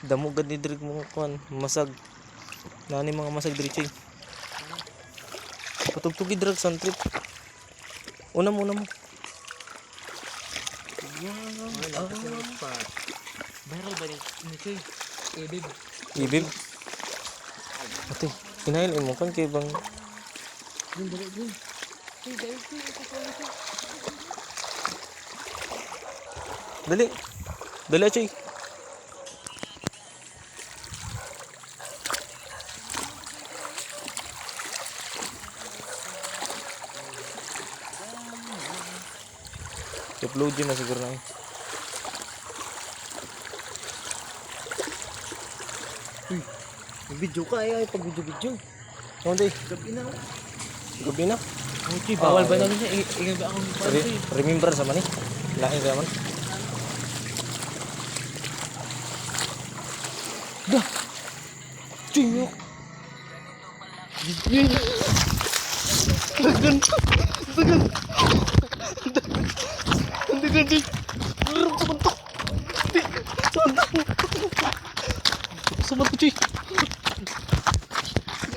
Damo gad ni diri mga kuan, masag. Nani mga masag diri, Choy. Patugtugi drag sa trip. Una mo, una mo. Wala kasi ng spot. Viral ba ni ni Choy? Ibib. Ibib. Ate, kinahil mo kan kay bang Dun, dali, dun. Choy, dahil Choy, ito ko Choy. Dali. Dali, Choy. I-upload yun na siguro na eh. Video ka ay ay pag video video. Ano day? Gabi na. Gabi na. Oh, Choy, bawal Ah, ba na siya? Ingat ba akong kuan, Choy? Remember sa man eh. Lain ka man. Dah. Choy, yok. Dagan. Dagan. Dagan. Dagan, Choy. Laro sa bantok. Sa bantok. Sa bantok, Choy.